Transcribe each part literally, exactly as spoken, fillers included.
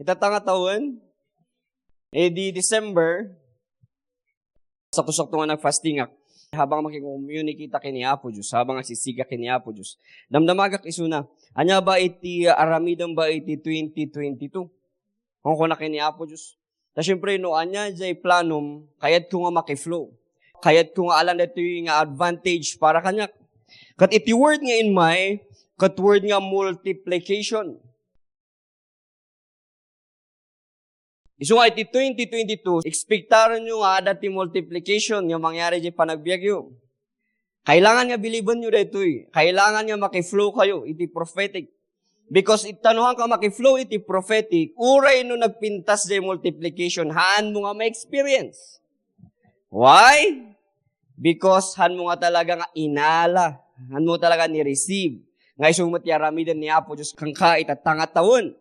Ita nga tawen, eh, di December, sakto-sakto nga nag-fastingak. Habang makikomunikita ken ni Apo Diyos, habang agsisiga ken ni Apo Diyos, damdamagak isuna, ania ba iti aramidem ba iti twenty twenty-two? Kung kuna ken ni Apo Diyos. Ta siyempre, no ania jay planom, kayatko nga makiflow. Kayatko nga alan daytoy nga advantage para kaniak. Ket iti word nga inmay, ket word nga multiplication. Isu nga iti twenty twenty-two, ekspektarenyo nga adda ti multiplication nga mangyari iti panagbiagyo. Kailangan nga bilibenyo daytoy. Kailangan nga makiflow kayo iti prophetic. Because it-, ta no haanka makiflow iti prophetic, uray no nagpintas jay multiplication, haanmo nga ma-experience. Why? Because haanmo nga talaga nga inala, haanmo talaga ni-receive nga isu met ti aramiden ni Apo Diyos kenka ita nga tawen.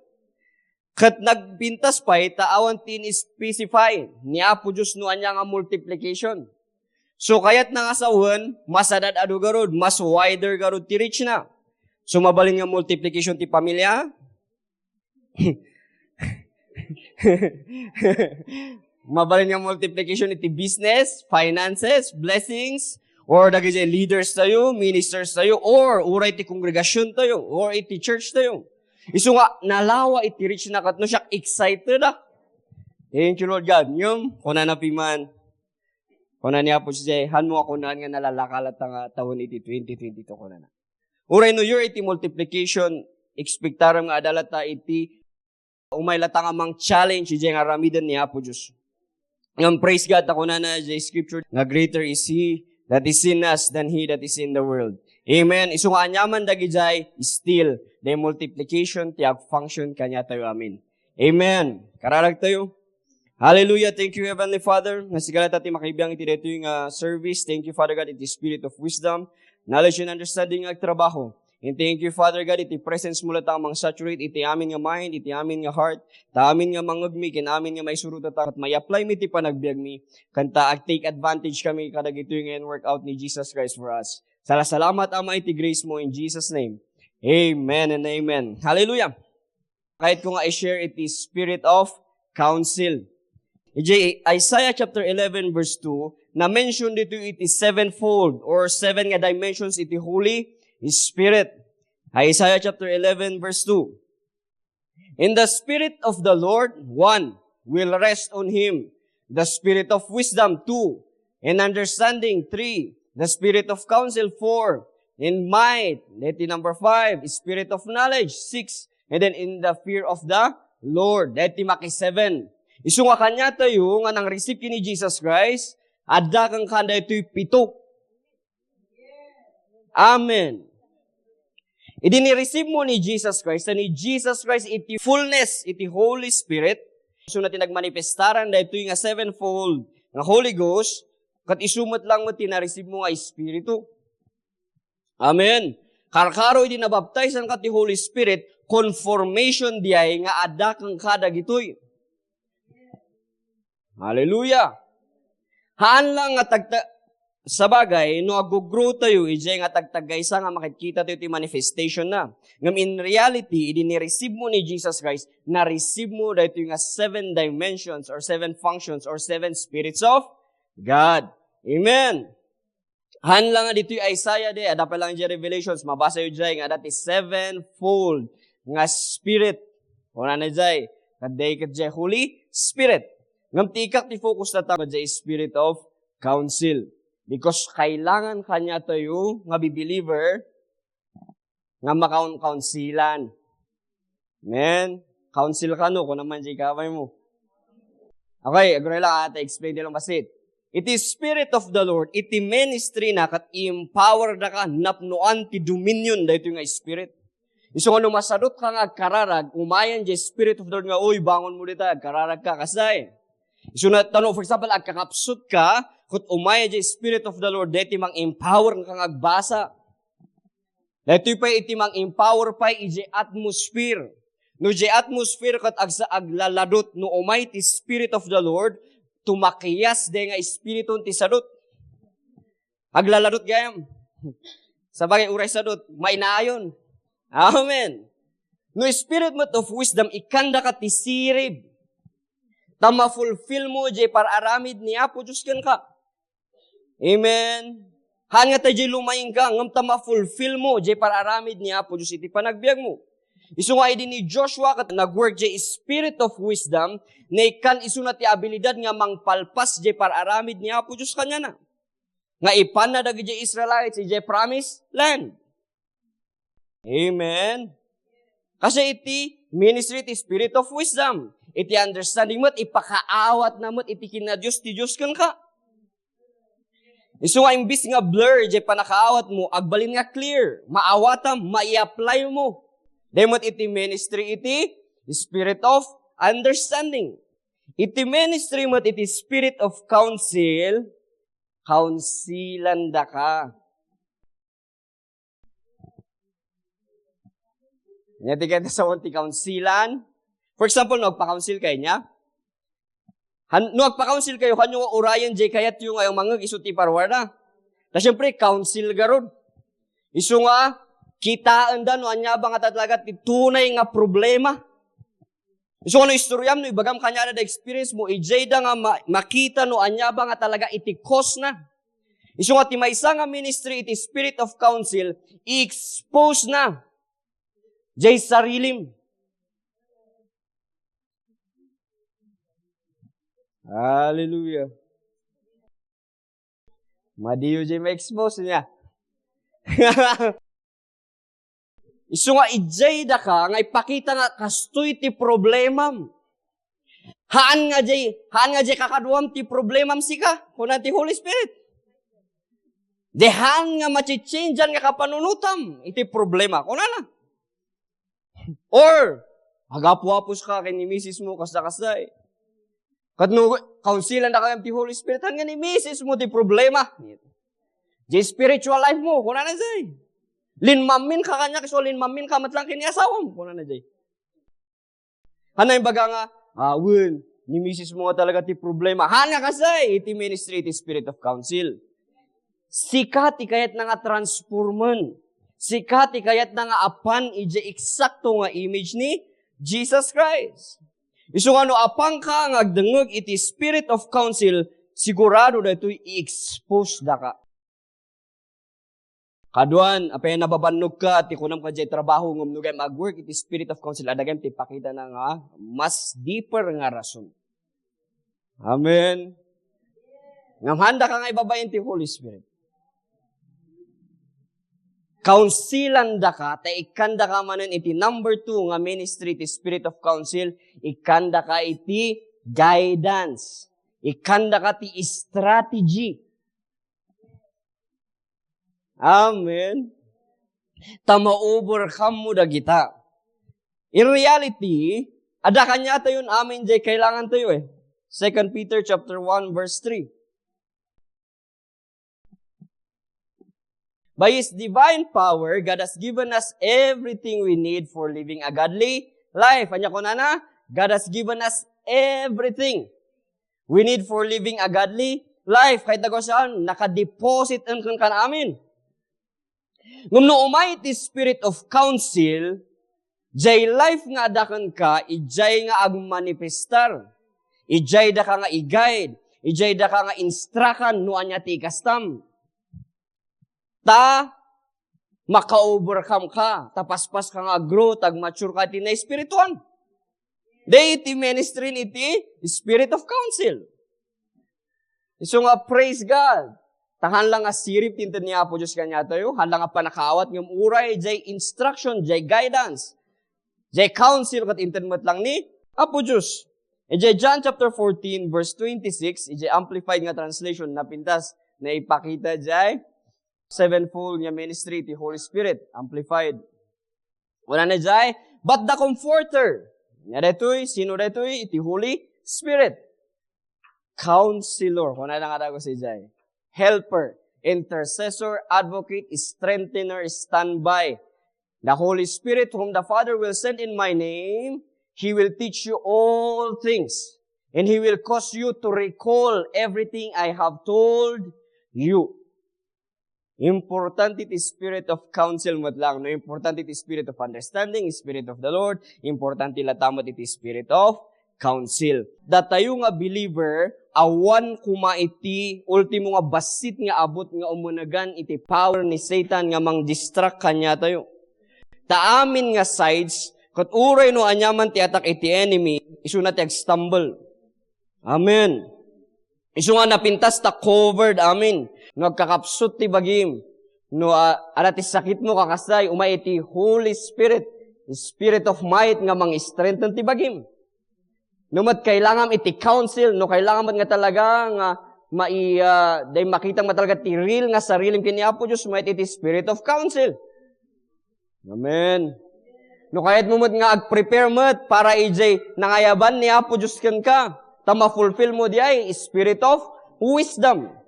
Ket nagpintas pay ta awan ti in-specify ni Apo Diyos no ania nga multiplication. So, kayatna nga sawen, mas ad-adu garud, mas wider garud ti reach na. So, mabalin nga multiplication ti pamilya? Mabalin nga multiplication iti business, finances, blessings, or dagiti leaders tayo, ministers tayo, or uray ti kongregasyon tayo, or iti church tayo. Isu nga nalawa iti reach na ket no siak excited, ah. Thank you, Lord God. Ngem, kunana piman, kuna ni Apo Jose, haanmo a kunaan nga nalalakalat nga tawen iti twenty twenty-two, kunana. Uray no year iti multiplication, ekspektarem nga adda latta iti umay latta nga mang-challenge iti nga aramiden ni Apo Dios. Ngem praise God, ta kunana iti scripture nga, "Greater is He that is in us than he that is in the world." Amen. Isu nga aniaman dagidiay, still, the multiplication ti ag-function kaniatayo amin. Amen. Kararag tayo. Hallelujah. Thank you, Heavenly Father, nga sika latta ti makibiang iti daytoy nga service. Thank you, Father God, iti spirit of wisdom, knowledge, and understanding nga agtrabaho. And thank you, Father God, iti presence mo latta nga mang-saturate iti amin nga mind, iti amin nga heart, ta amin nga mangngegmi, ken amin nga maisuro tatta, ket mai-apply mi ti panagbiagmi, ken ta ag-take advantage kami kadagitoy nga in-work out ni Jesus Christ for us. Sala-, salamat, Ama, iti grace mo in Jesus' name. Amen and amen. Hallelujah. Kayatko nga i-share iti spirit of counsel. Iti Isaiah chapter eleven verse two, na-mention dito iti sevenfold or seven nga dimensions iti Holy Spirit. Isaiah chapter eleven verse two. "In the Spirit of the Lord, one, will rest on him. The Spirit of wisdom, two. In understanding, three. The Spirit of counsel, four. In might," deti number five, Spirit of knowledge, six. And then in the fear of the Lord, deti maki-seven. Isu nga kaniatayo nga nang-receive ken ni Jesus Christ, adda kenka daytoy pito. Amen. Idi ni-receive mo ni Jesus Christ, ta ni Jesus Christ iti fullness iti Holy Spirit, isu na ti nagmanifestaran daytoy nga sevenfold nga Holy Ghost, ket isu met lang met ti na-receive mo nga Espiritu. Amen. Karkaro idi nabaptizanka ti Holy Spirit, confirmation diay nga adda kenka dagitoy. Hallelujah! Haan lang nga tagta-, sabagay, no ag-grow tayo, idiay nga tagtaggaysa nga makitkita tayo ti manifestation na. Ngem in reality, idi ni-receive mo ni Jesus Christ, na-receive mo daytoy nga seven dimensions or seven functions or seven spirits of God. Amen. Haan lang nga ditoy Isaiah di, adda pa lang di Revelations, mabasa yu diay nga adda ti sevenfold nga spirit. Kunana diay, kadday ket diay Holy Spirit. Ngem ti ikkat ti focus tatta, diay Spirit of counsel. Because kailangan kaniatayo nga bibeliever nga makaun-, kaunsilan. Amen. Counsel kano, kuna man diay kabay mo. Okay, aguray lang, ah, ta explain di lang basit. Iti Spirit of the Lord, iti ministry na, ket i-empower daka, napnoan ti dominion daytoy nga Spirit. Isu nga no masadutka nga agkararag, umayen diay Spirit of the Lord nga, "Uy, bangon mo dita, agkararag ka, kasay." Isu na, tano, for example, agkakapsut ka, ket umayen diay Spirit of the Lord, deti mang-empower nga agbasa. Daytoy pay iti mang-empower pay iti atmosphere. No diay atmosphere ket agsa-, aglaladut, no umay ti Spirit of the Lord, tumakias diay nga espiritu ti sadut. Aglaladut gayam. Sabagay, uray sadut, mainayon. Amen. No spirit met of wisdom, ikkandaka ti sirib. Ta ma-fulfill mo jay par-aramid ni Apo Dios kenka. Amen. Haan nga ta jay lumaingka, ngem ta ma-fulfill mo jay par-aramid ni Apo Dios iti panagbiag mo. Isu nga idi ni Joshua ket nag-work jay spirit of wisdom, naikkan isuna ti abilidad nga mangpalpas jay par-aramid ni Apo Dios kaniana. Nga ipanna dagiti Israelites idiay promised land. Amen. Kasi iti ministry ti spirit of wisdom, iti understanding met, ipakaawatna met iti kinadios ti Dios kenka. Isu nga imbis nga blur jay panakaawat mo, agbalin nga clear, maawatam, mai-apply mo. Dayta met iti ministry iti spirit of understanding. Iti ministry met iti spirit of counsel, counselandaka. Nia ti kayat sa ti counselan. For example, no, agpa-counsel kayo niya. Han, no, agpa-counsel kayo, hanyo nga urayen jay kayatyo nga mangngeg isu ti parwarda. Ta siyempre, counsel garud. Isu nga, kitaenda no ania ba nga talaga ti tunay nga problema. Isu nga no istoriam, no ibagam kaniada da experience mo, ijay da nga ma-, makita no ania ba nga talaga iti cause na. Isu nga ti maysa nga ministry iti spirit of counsel, i-expose na jay sarilim. Hallelujah. Madiyo jay ma-expose niya. Isu nga ijay daka nga ipakita nga kastoy ti problemam. Haan nga jay, haan nga jay kakaduam ti problemam sika, kuna ti Holy Spirit. Di haan nga machichangean nga kapanunotam iti problema, kunana. Or, agapu-apos ka ken ni misis mo, kasta-kasta eh. Ket no, counselan da kayam ti Holy Spirit, haan nga ni misis mo ti problema. Di spiritual life mo, kunana jay. Linmamin ka kanya, kasi linmamin ka met lang ken ni asawam, kunana jay. Haan nga imbaga nga, ah, wen, ni misis mo nga talaga ti problema. Haan nga kasay, iti ministry, iti spirit of counsel. Sika ti kayatna nga transformen. Sika ti kayatna nga apan ijay eksakto nga image ni Jesus Christ. Isu nga no apanka nga agdengngeg iti spirit of counsel, sigurado daytoy i-expose daka. Kaduan, apay nababannogka ti kunam kadiay trabaho, ngem no gayam ag-work iti spirit of counsel, adda gayam ti ipakitana nga mas deeper nga rason. Amen. Ngem haandaka nga ibabain ti Holy Spirit. Counselandaka, ta ikkandaka manen iti number two nga ministry ti spirit of counsel, ikkandaka iti guidance. Ikkandaka ti strategy. Amen. Ta ma-overcome mo dagita. In reality, adda kaniatayon amin jay kailangantayo eh. Second Peter chapter one verse three. By His divine power, God has given us everything we need for living a godly life. Ania kunana? God has given us everything we need for living a godly life. Kayat da ko saan, naka-deposit en kenka amin. Ngem no umay ti spirit of counsel, jay life nga adda kenka, ijay nga agmanifestar. Ijay daka nga i-guide. Ijay daka nga instructan no ania ti ikastam. Ta maka-overcome ka, ta paspas ka nga grow, ta agmature ka iti naespirituan. Daytoy ministry iti spirit of counsel. Isu nga, praise God. Ta haan lang nga sirib ti inted ni Apo Dios kaniatayo, haan lang nga panakaawat ngem uray jay instruction, jay guidance, jay counsel ket inted met lang ni Apo Dios. Idiay John chapter fourteen, verse twenty-six, idiay amplified nga translation, napintas, naipakita jay sevenfold nga ministry ti Holy Spirit, amplified. Kunana jay, "But the Comforter." Ania daytoy? Sino daytoy? Iti Holy Spirit. Counselor. Kunana nga dagus ijay. Helper, intercessor, advocate, strengthener, standby. The Holy Spirit whom the Father will send in my name, He will teach you all things. And He will cause you to recall everything I have told you. Importante ti spirit of counsel met lang, no? Importante ti spirit of understanding, spirit of the Lord. Importante latta met iti spirit of counsel. Datayo nga believer, awan koma iti ultimo nga bassit nga abut nga umenegan iti power ni Satan nga mangdistract kaniatayo. Ta amin nga sides, ket uray no aniaman ti attack iti enemy, isuna ti agstumble. Amen. Isu nga napintas ta covered amin. No agkakapsut ti bagim, no, ah, adda ti sakitmo, kakasay, umay iti Holy Spirit, Spirit of might nga mang-strengthen ti bagim. No met kailangam iti counsel, no kailangam met nga talaga nga mai-, ah, dayta makitam nga talaga ti real nga sarilim ken ni Apo Dios, umay iti Spirit of counsel. Amen. No kayatmo met nga ag-prepare met para idiay nangayaban ni Apo Dios kenka, ta ma-fulfill mo diay spirit of wisdom.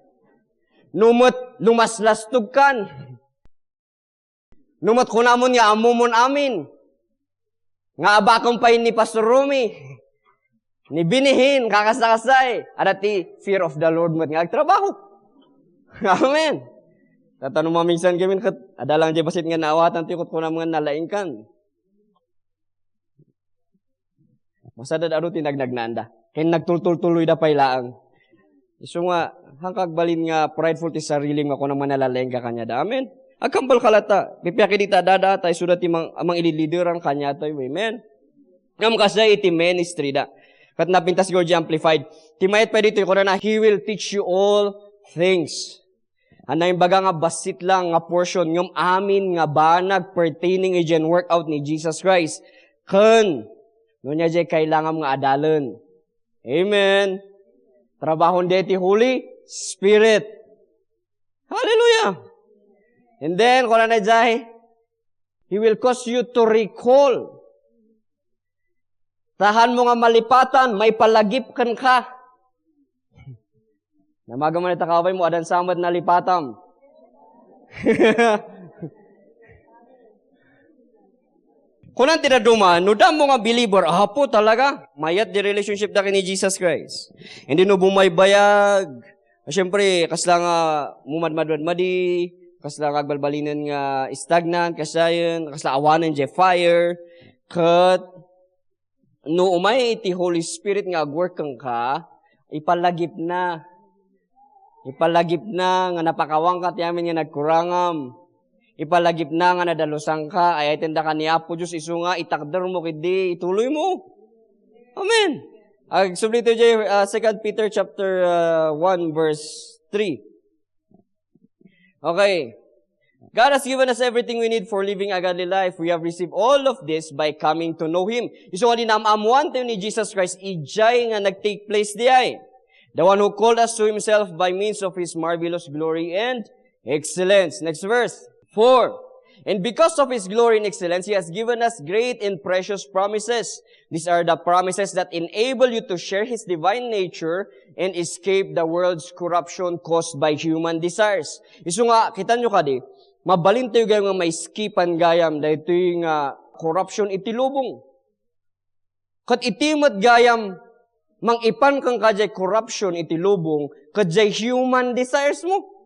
No met lumaslastogkan, no met kunamon nga ammomon amin, nga abakem pay ni Pastor Romy, ni Binihin, kakasakasay, adda ti fear of the Lord met nga agtrabaho. Amen. Tatano mamingsan kami ket adda lang diay bassit nga naawatan ti kutkunam nga nalaingkan. Masada adu ti nagnagnaanda. Ken nagtultultuloy da pay laeng. Isu nga, haanka agbalin nga prideful ti sarilim nga kunam nga nalaingka kaniada. Amen. Agkambalka latta. Pipiaki dita dada, tay suda ti mang-, mangililideran kaniatayo. Amen. Ngem kasdiay iti ministry da. Ket napintas gayam diay Amplified. Ti mayat pay ditoy, kunana, "He will teach you all things." Ania imbaga nga bassit lang nga portion, ngem amin nga banag pertaining idiay workout ni Jesus Christ. Ken, no ania diay kailangam nga adalen. Amen. Trabahon diay ti Holy Spirit. Hallelujah. And then, kunana diay, He will cause you to recall. Tahan mo nga malipatan, maipalagip kenka. Namaga man ita kabay mo, adan sa met nalipatam. Kunan ti dadduma, no damo nga believer, apo talaga, mayat di relationship da ken ni Jesus Christ. Hindi no bumaybayag, siyempre, kasla nga mumadmadmadmadi, kasla nga agbalbalinen nga stagnant, kasdiayen, kasla awanen diay fire, ket no umay iti Holy Spirit nga agwork kenka, ipalagipna. Ipalagipna nga napakawanka ti amin nga nagkurangam. Ipalagipna nga nadalusangka, ay-ayatendaka ni Apo Dios isu nga itakdermo ketdi ituloymo. Amen. Agsubli ito diay, ah, Second Peter chapter, ah, one verse three. Okay. God has given us everything we need for living a godly life. We have received all of this by coming to know Him. Isu nga di naam-ammoan tayo ni Jesus Christ, idiay nga nag-take place diay. The one who called us to Himself by means of His marvelous glory and excellence. Next verse. Four. And because of His glory and excellence, He has given us great and precious promises. These are the promises that enable you to share His divine nature and escape the world's corruption caused by human desires. Isu nga, kita nyo kadi, mabalin tayo gayam nga maiskipan gayam daytoy nga corruption iti lubong. Ket iti met gayam, mangipan kenka diay corruption iti lubong, ket diay human desires mo.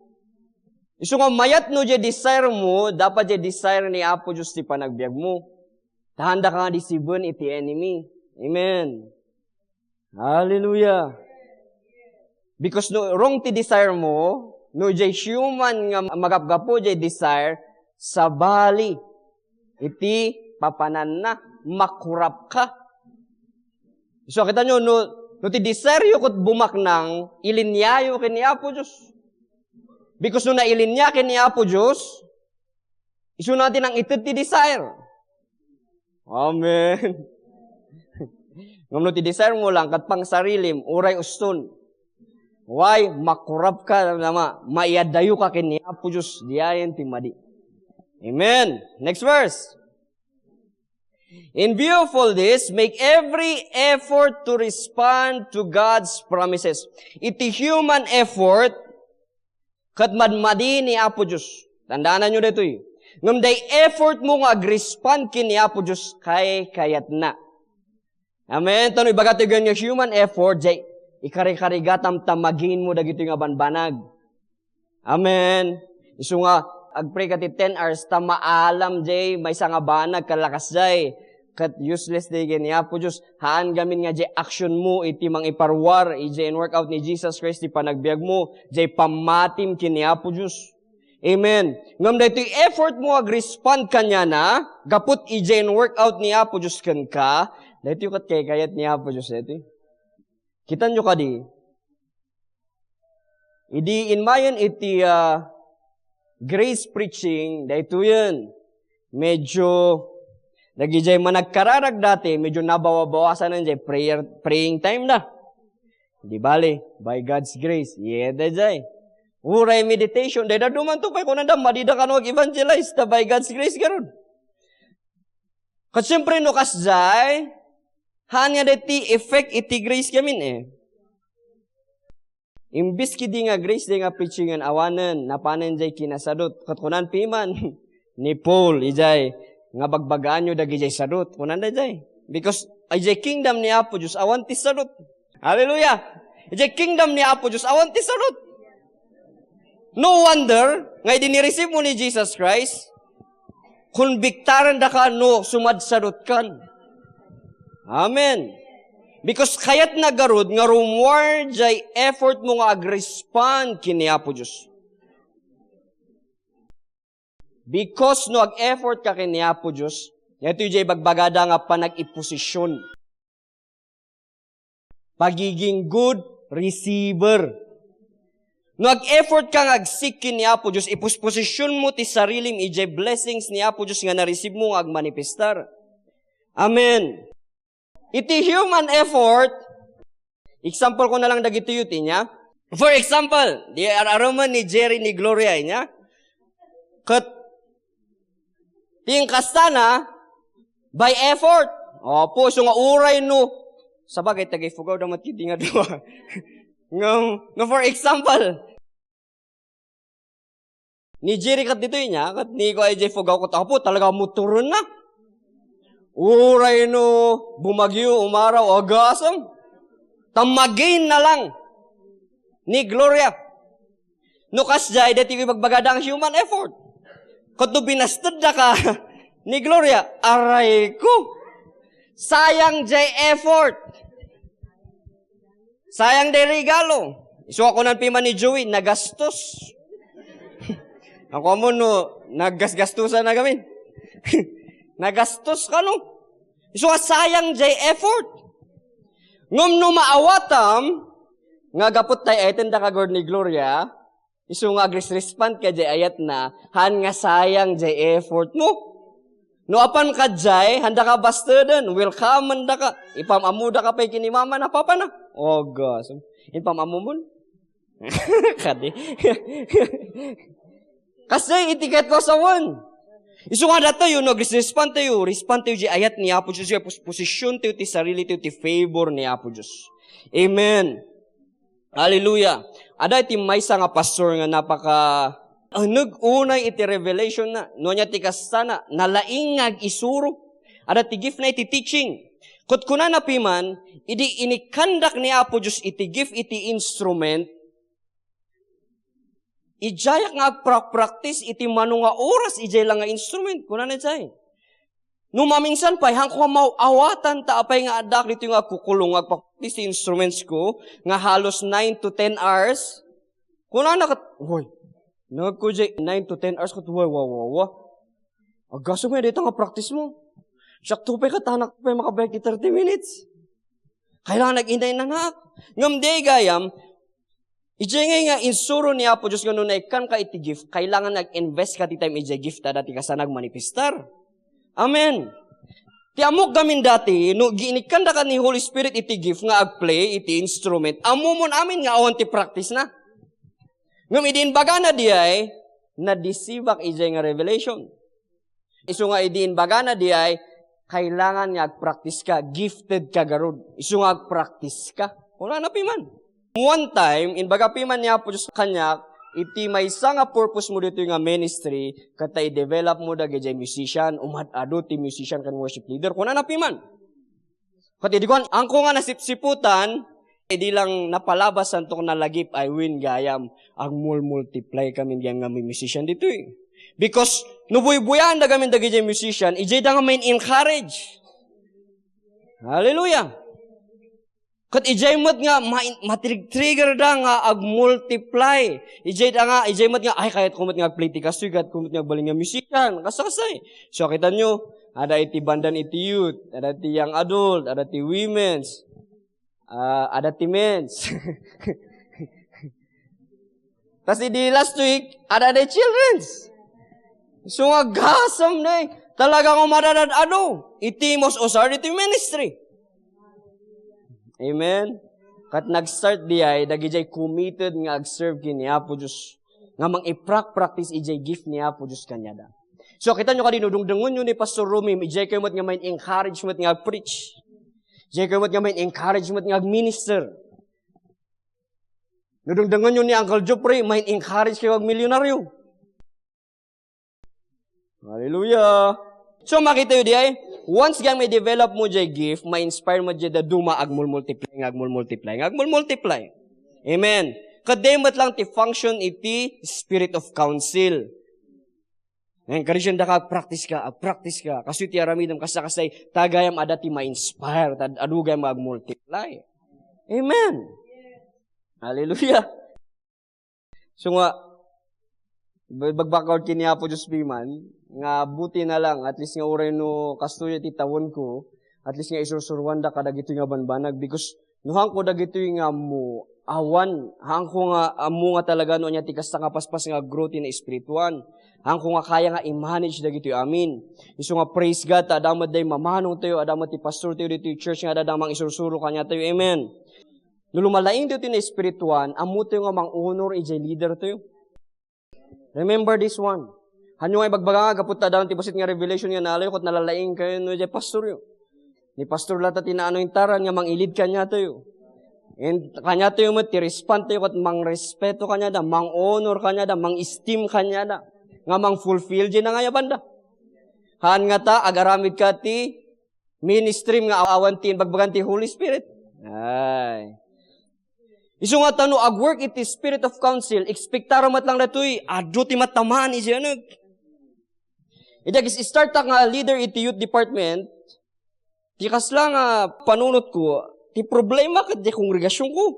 Isu nga mayat no diay desire mo, dapat diay desire ni Apo Dios ti panagbiag mo. Tahanda ka nga disiben iti enemy. Amen. Hallelujah. Because no wrong ti desire mo, no diay human nga magapgapo diay desire, sabali iti papananna, makurap ka. So, kita nyo, no, no ti desire yo ket bumaknang, ilinya yo ken ni Apo Dios. Because no nailinya ken ni Apo Dios, isuna ti nangited ti desire. Amen. Ngem no ti desire mo lang ket pangsarilim, uray uston. Why? Makurap ka, nama, maiyadayo ka ken ni Apo Dios, diayen ti madi. Amen. Next verse. In view of all this, make every effort to respond to God's promises. Iti human effort, ket madmadi ni Apo Dios. Tandaananyo daytoy. Ngem day effort mo nga agrespond ken ni Apo Dios, kaykayatna. Amen. Tano ibagatayo gayam nga human effort, jay ikarikarigatam ta maginmo dagitoy nga banbanag. Amen. Isu nga, agpray ka ti ten hours, ta maalam jay, maysa nga banag, kalakas jay. Ket useless day ken ni Apo Dios. Haan gamin nga jay action mo, iti mangiparuar, ijay in-workout ni Jesus Christ, ti panagbiag mo, jay pammatim ken ni Apo Dios. Amen. Ngem daytoy effort mo agrespond kaniana, gaput ijay in-workout ni Apo Dios kenka, daytoy ket kaykayat ni Apo Dios, daytoy. Kitanyo kadi? Idi inmayen iti, ah, grace preaching, daytoyen, medyo, dagijay managkararag dati, medyo nabawa-bawasanan jay prayer, praying time da. Di bale, by God's grace, yeah, dayjay. Uray meditation, dayda dumanto pay, kunada, madida kano ag-evangelize, ta by God's grace garud. Ket siyempre, no kasjay, haan nga daytoy effect iti grace gamin eh. Imbes kidi nga grace day nga preachingen awanen, napanen jay kinasadut. Ket kunan piman ni Paul, ijay, nga bagbagaanyo dagijay sadut. Kunan dayjay. Because, ijay kingdom ni Apo Dios, awan ti sadut. Hallelujah! Ijay kingdom ni Apo Dios, awan ti sadut. No wonder, nga idi ni-receive mo ni Jesus Christ, konbiktarendaka no sumadsadutkan. Amen. Because kayatna garud nga rumuar jay effort mo nga agrespond ken ni Apo Dios. Because no ag-effort ka ken ni Apo Dios, daytoy jay bagbagada nga panag-iposisyon. Pagiging good receiver. No ag-effort ka nga agsik ken ni Apo Dios, ipusposisyon mo ti sarilim ijay blessings ni Apo Dios nga na-receive mo nga agmanifestar. Amen. Iti human effort, example ko na lang dagitoy ti nia. For example, di ar-arumen ni Jerry ni Gloria nia. Ket ti inkastana, by effort. Opo, isu nga uray no. Sabagay, taga-Ifugao da met kidi nga dua. Ngem, no, for example, ni Jerry ket ditoy nia, ket ni ko ay Jeff Fugao ket, apo, talaga motoren na. Uray no bumagyo, umaraw, agasem. Ta magain na lang ni Gloria. No kasjay, daytoy ibagbagada nga human effort. Ket no binastedda ka ni Gloria, aray ko. Sayang jay effort. Sayang day regalo. Isu a kunan piman ni Joey, nagastos. Ako mo no, naggasgastusan na gamin. Nagastos ka, no? Isu a sayang jay effort. Ngem no maawatam, nga gaput tay ayten da ka gurud ni Gloria, isu nga agresrespond ka jay ayatna, han nga sayang jay effort mo. No apan ka jay, handa ka basteden, welcome da ka. Ipam-ammoda ka pay ken ni mama na papa na. Oh, gas. Ipam-ammo mo. Kadi. Kasi iti ket ko sawen. Isu nga datayo, no, respond tayo, respond tayo, di ayat ni Apo Dios, pos-, posisyon tayo, ti sarili tayo, ti favor ni Apo Dios. Amen. Hallelujah. Ada iti maysa nga pastor nga napaka aneg unay iti revelation na. No ania ti kastana, nalaing nga ag-isuro. Ada ti gift na iti teaching. Ket kunana piman, idi inikkandak ni Apo Dios iti gift iti instrument, idiayak nga agprakpraktis iti mano nga oras idiay la nga instrument. Kunana idiay. No maminsan pay, hanko nga maaw-awatan ta apay nga addaak ditoy nga agkukulong nga agpakpraktis ti instruments ko nga halos nine to ten hours. Kunana ket, "Uy, nagko jay nine to ten hours ket, uy, wa, wa, wa. Agasem nga dayta nga practice mo. Siak to pay ket anak pay makabayag ti thirty minutes. Kailangan nag-inay na nak." Ngem di gayam, Idiay ngay nga insuro ni Apo Dios nga no naikkan ka iti gift, kailangan nag-invest ka ti time idiay gift ta dati kasta nagmanifestar. Amen. Ti ammok gamin dati, no giinikkan da ka ni Holy Spirit iti gift nga agplay iti instrument, ammomon amin nga awan ti practice na. Ngem idi imbagana diay, nadisibak idiay nga revelation. Isu nga idi imbagana diay, kailangan nga agpractice ka, gifted ka garud. Isu nga agpractice ka. Kunana piman. One time, imbaga piman ni Apo Dios kaniak, iti maysa nga purpose mo ditoy nga ministry, ket ta i-develop mo dagiti musician, umad-adu ti musician ken worship leader. Kunana piman. Ket idi kuan, angko nga nasipsiputan, Idi lang napalabas santo nalagip, ay wen gayam, agmulmultiply kami gayam nga musician ditoy. Because no buybuyaanda gamin dagiti musician, ijay da nga main-encourage. Hallelujah! Ket ijay met nga ma-, matrigger da nga agmultiply. Ijay da nga, ijay met nga, "Ay, kayatko met nga agplay ti kastoy, kayatko met nga agbalin nga musician." Kasakasay. So, kitanyo, ada iti bandan iti youth, ada ti young adult, ada ti women's, ah, ada ti men's. Tas idi last week, ada, ada children's. So, nga gasam na eh. Talaga nga madadad-ado. Iti most usar iti ministry. Amen? Kat nag-start di ay, dagijay committed nga ag-serve ken ni Apo Diyos. Nga mang iprak-practice ijay gift ni Apo Diyos kanyada. So, kitanyo kadi, no dungdungonyo ni Pastor Romim, ijay kayo met nga main-encourage met nga ag-preach. Ijay kayo met nga main-encourage met nga ag-minister. No dungdungonyo ni Uncle Jeffrey, main-encourage kayo agmilyonaryo. Hallelujah! So, makita yo di ay, once gayam i-develop mo jay gift, ma-inspire mo jay daduma, agmulmultiply, nga agmulmultiply, nga agmulmultiply. Amen. Kadi met lang ti function iti spirit of counsel. Nga encourage da ka, practice ka, practice ka. Kastoy ti aramidem, kasakasay, ta gayam ada ti ma-inspire, ta adu gayam agmultiply. Amen. Hallelujah. So nga, ba-, bagbakor ken ni Apo Diyos piman, nga buti na lang, at least nga uray no kastoy ti tawenko, at least nga isursuruanda kadagitoy nga banbanag, because no haanko dagitoy nga ammo, awan, haanko nga ammo nga talaga no ania ti kasta nga paspas nga aggrow ti naespirituan. Haanko nga kaya nga i-manage dagitoy amin. Isu nga praise God, ta adda met day mamano tayo, adda met ti pastor tayo ditoy church nga adda mang isursuro kaniatayo. Amen. No lumalaing tayo ti naespirituan, ammo tayo nga mang-honor ijay leader tayo. Remember this one. Hanyo nga ibagbaga nga gapu ta adda ti bassit nga revelation nga nalayo, ket nalalaing kayo no ijay pastor yo. Ni pastor latta ti naano intaran nga mang-ilid kaniatayo. And kaniatayo met ti respond tayo ket mangrespeto kaniada, mang-honor kaniada, mang-esteem kaniada, nga mang-fulfill jay nangayabanda. Haan nga ta, agaramid ka ti ministry nga awan ti imbagbagan ti Holy Spirit. Ay. Isu nga ta no agwork iti spirit of counsel, expectara met lang daytoy, adu ti matamaan iti aneg. Idi ag-start ta nga leader iti youth department, ti kasla nga panunotko, ti problema ket di kongregasionko.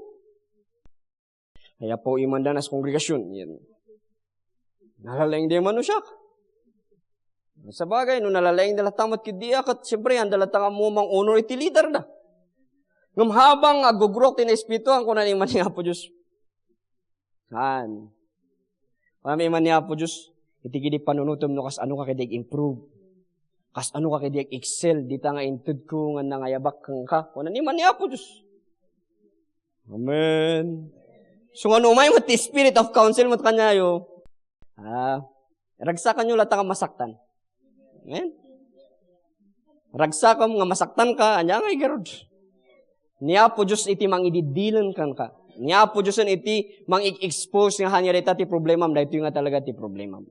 Ay, apo, imanda nas kongregasion. Yan. Nalalaing di man no siak. Sabagay, no nalalaing da latta met ket diak, ket siyempre, anda latta nga ammo mang-honor iti leader da. Ngem habang aggugrok ti naespirituan, kuna ni man ni Apo Diyos. Haan. Kuna ni man ni Apo Diyos, iti kidi panunutom no kas ano ka kidi improve. Kas ano ka kidi excel, dita nga intedko nga nangayabak kenka. Kuna ni man ni Apo Diyos. Amen. So, nga no umay met ti spirit of counsel met kaniayo, ah, ragsakanyo latta nga masaktan. Amen? Ragsakam nga masaktan ka, ania nga igarud? Ni Apo Diyos iti mangididdilen kenka. Ni Apo Diyos iti mang-expose nga ania dayta ti problemam, daytoy nga talaga ti problemam.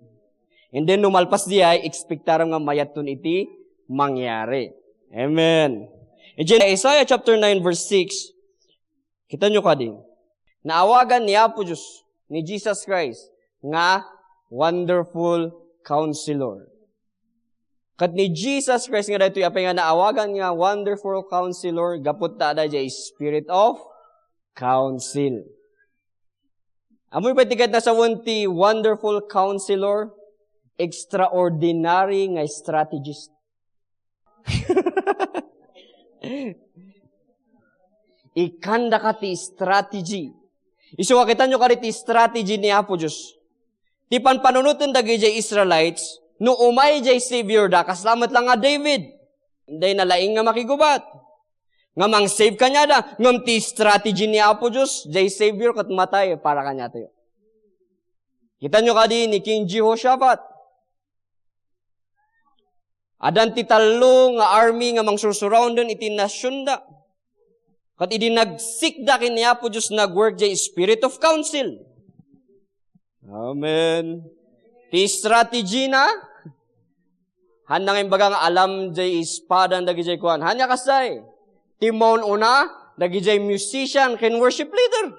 And then, no malpas di ay, expectaram nga mayatton iti mangyari. Amen. Idiay Isaiah chapter nine verse six, kitanyo kadi, naawagan ni Apo Diyos, ni Jesus Christ, nga Wonderful Counselor. Ket ni Jesus Christ nga daytoy apay nga naawagan nga Wonderful Counselor, gapu ta adda jay Spirit of Counsel. Ammoyo pay ti ket nasawen ti Wonderful Counselor, extraordinary nga strategist. Ikkandaka ti strategy. Isu nga kitanyo kadi ti strategy ni Apo Diyos. Ti panpanunoten dagijay Israelites, no umay jay Savior da, kasla met lang nga David. Day nalaing nga makigubat. Nga mang-save kaniada, ngem ti strategy ni Apo Diyos, jay Savior ket matay para kaniatayo. Kitanyo kadi ni King Jehoshaphat. Addan ti tallo nga army nga mangsursurounden iti nasionda. Ket idi nagsikda ken ni Apo Diyos, nagwork jay Spirit of Counsel. Amen. Ti strategy na, handa nga imbaga nga alam jay espada dagijay kuan. Ania kasay? Ti maun-una, Dagijay musician ken worship leader.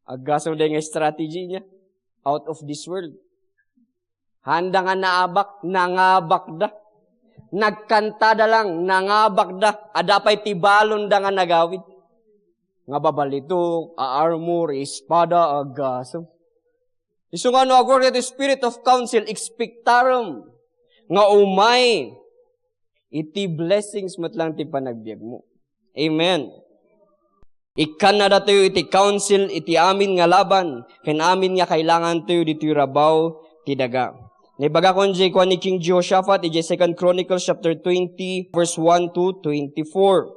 Aggasem dayta nga strategy niya. Out of this world. Haanda nga naabak, nangabakda. Nagkantada lang, nangabakda. Adda pay ti balonda nga nagawid. Nga babalitok, a-armor, espada, aggasem. Isu nga no agwork iti spirit of counsel, expectarum. Nga umay, iti blessings met lang ti panagbiagmo. Amen. Ikkannadatayo iti counsel iti amin nga laban, ken amin nga kailangantayo ditoy rabaw ti daga. Naibagakon diay kuan ni King Jehoshaphat, idiay Second Chronicles chapter twenty, verse one to twenty-four.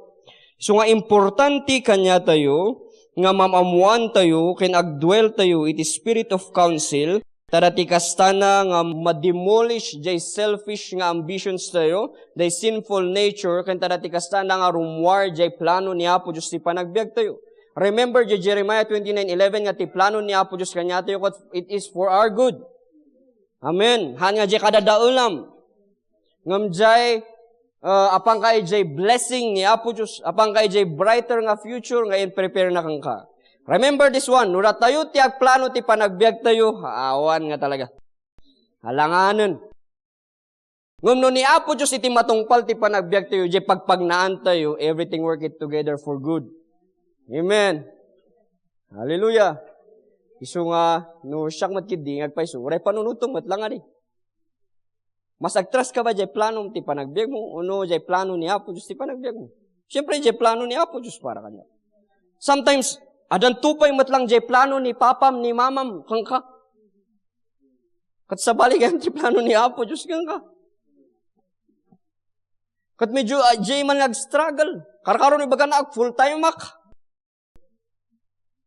Isu nga importante kaniatayo nga maam-ammoantayo ken agdueltayo iti spirit of counsel, tada ti kastana nga ma-demolish jay selfish nga ambitions tayo, jay sinful nature, ken tada ti kastana nga rummuar jay plano ni Apo Dios ti panagbiagtayo. Remember jay Jeremiah twenty-nine eleven nga ti plano ni Apo Dios kaniatayo ket it is for our good. Amen. Haan nga jay kadadaelam. Ngem jay, uh, apanka idiay blessing ni Apo Dios, apanka idiay brighter nga future nga in-prepare na kenka. Remember this one, no datayo ti agplano ti panagbiagtayo, awan nga talaga. Alanganen. Ngem no ni Apo Dios iti matungpal ti panagbiagtayo, jay pagpagnaantayo, everything work it together for good. Amen. Hallelujah. Isu nga, no siak met ketdi nga agpayso, uray panunotem met lang adi. Mas agtrust ka ba jay plano ti panagbiagmo, uno jay plano ni Apo Dios ti panagbiagmo? Siyempre, jay plano ni Apo Dios para kaniak. Sometimes, addanto pay met lang jay plano ni papam, ni mamam, kenka. Ket sabali gayam ti plano ni Apo Dios kenka. Ket medyo, ah, jay man nga agstruggle. Karkaro ni bagana ag full time ak.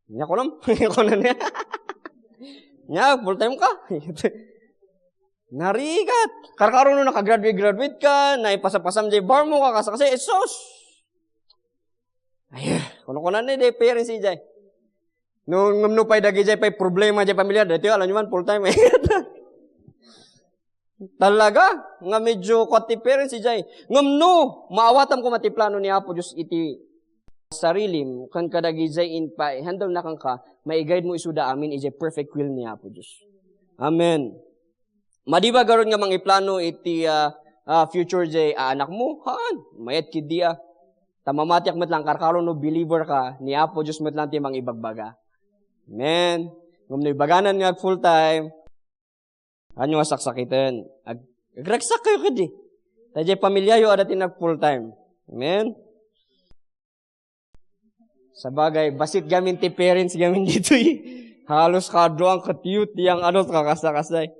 Nya kunam, kunam niya. Nya, full time ka. Narigat. Karkaro no nakagraduate, graduate ka, naipasapasam jay bar mo, kakasakasi, eh, sus! Ay, kuno-kunan ni, di parents, ijay. No, ngem no pay dagijay pay problema jay pamilya, daytoy, alam nyo man, full time, eh. Talaga, nga medyo kuat ti parents, ijay. Ngem no, maawatam koma ti plano ni Apo Dios iti sarilim, ken kadagijay impa-handle na kenka, maigayad mo isuda amin ijay perfect will ni Apo Dios. Amen. Madi ba garud nga mangiplano iti, ah, ah, future jay aanak mo? Haan, mayat ketdi, ah. Ta mamatiak met lang karkaro no believer ka, ni Apo Dios met lang ti mangibagbaga. Amen. Ngem no ibaganan nga ag full time, Anyo nga saksakiten? Ag-, agragsak kayo kadi. Ta jay pamilyayo adda ti nag full time. Amen? Sabagay, bassit gamin ti parents gamin ditoy. Halos kaduang ket youth, yang ano, kakasakasay.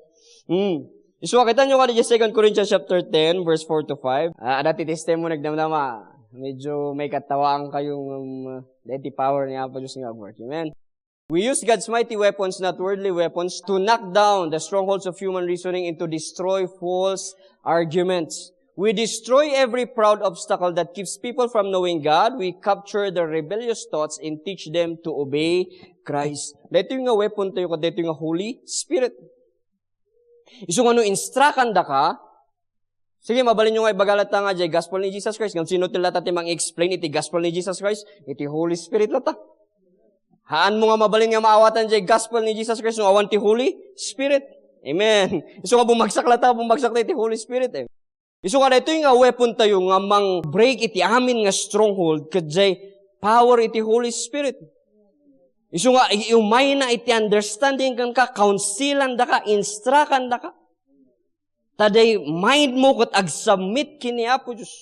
Hmm. Isu, kitanyo kadi jay Second Corinthians chapter ten, verse four to five. Ah, adda ti testimony, nagdamdama. Medyo may katawaan kayo ng, um, dahil ti power ni Apo Dios nga agwork. Amen? We use God's mighty weapons, not worldly weapons, to knock down the strongholds of human reasoning and to destroy false arguments. We destroy every proud obstacle that keeps people from knowing God. We capture their rebellious thoughts and teach them to obey Christ. Daytoy nga weapon tayo, ket daytoy nga Holy Spirit. Isu nga no instructan daka, sige, mabalin nyo nga ibaga latta nga jay gospel ni Jesus Christ. Ngem sino ti latta ti mang-explain iti gospel ni Jesus Christ? Iti Holy Spirit latta. Haan mo nga mabalin nga maawatan jay gospel ni Jesus Christ no awan ti Holy Spirit. Amen. Isu nga bumagsak latta, bumagsak ta iti Holy Spirit, eh. Isu nga daytoy nga weapon tayo nga mang-break iti amin nga stronghold, ket jay power iti Holy Spirit. Isu nga i-, umayna iti understanding kenka, counselan daka, instructan daka. Ta jay mind mo ket agsubmit ken ni Apo Dios.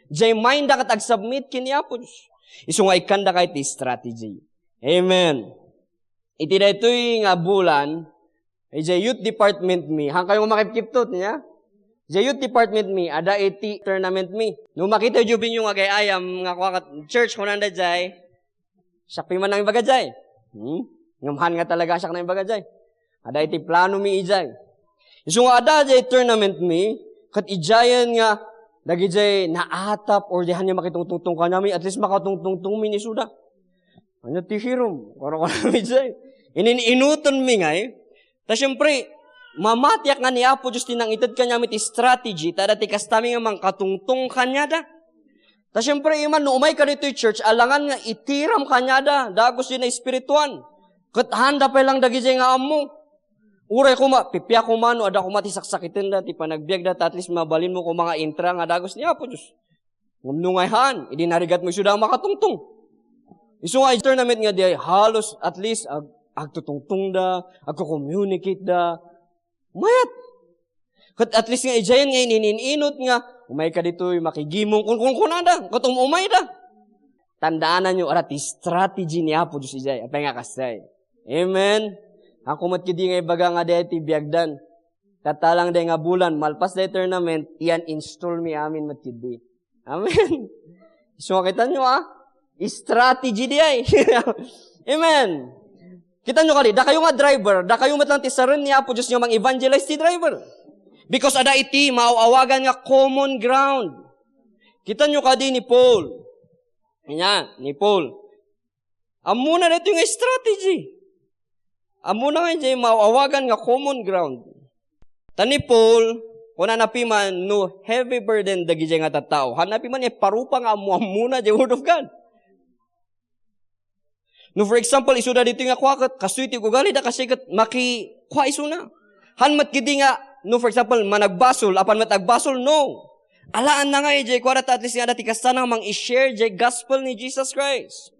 Jay mind da ket agsubmit ken ni Apo Dios. Isu nga ikkan daka iti strategy. Amen. Iti daytoy nga bulan, ijay youth department mi, haan kayo nga makipkiptot, nya? Ijay youth department mi, adda iti tournament mi. No makita yu, jubing yu nga agay-ayam, nga kua ket church, kunanda jay, siak pay man nang ibaga jay. Hmm? Ngem haan nga talaga siak nang ibaga jay. Adda iti plano mi ijay. Isu nga adda jay tournament mi, ket ijayen nga dagijay naatap or dihan nga makitungtungtong kaniami, at least makatungtungtong mi ni suda. Ania ti hirom? Kuro-kuro mi jay. Inin-inuton mi ngay. Ta siempre, mamatiak nga ni Apo Dios ti nangited kaniami ti strategy, ta adda ti kastami nga mangkatungtong kaniada. Ta siempre, iman, no umayka ditoy church, alangan nga itiram kaniada, dagus diay nga espirituan. Ket haanda pay lang dagijay nga ammo. Uray koma, pipia koma no adda koma ti saksakitenda, ti panagbiagda, ta at least mabalinmo koma nga intra nga dagus ni Apo Dios. Ngem no ngay haan, idi narigatmo isuda a makatungtong. Isu nga tournament nga diay, halos at least ag-, agtutungtongda, agko-communicate da. Mayat. Ket at least nga idiayen nga inin-inut nga, umayka ditoy, makigimong, kun-, kun-, kunada, ket um-, umayda. Tandaananyo, adda ti strategy ni Apo Dios idiay. Apay nga kasdiay? Amen. Ako met ketdi nga ibaga nga diay ti biagdan. Tatta lang diay nga bulan, malpas diay tournament, i-uninstall mi amin met ketdi. Amen. So, kitanyo, ah? Strategy diay. Amen. Kitanyo kadi, dakayo nga driver, dakayo met lang ti saren ni Apo Dios nga mang-evangelize ti driver. Because adda iti maaw-awagan nga common ground. Kitanyo kadi ni Paul. Ania, ni Paul. Ammona daytoy nga strategy. Ammona nga idiay maaw-awagan nga common ground. Ta ni Paul, kunana piman, no heavy burden dagidiay nga tattao. Haanna piman iparupa nga ammo-ammona diay Word of God. No, for example, isuda ditoy nga kua ket kastoy ti ugalida, kasi ket makikua isuna. Haan met ketdi nga, no, for example, managbasol, apan met agbasol, no. Alaanna nga idiay kuada ta at least nga adda ti kasta nga mang-i-share diay gospel ni Jesus Christ.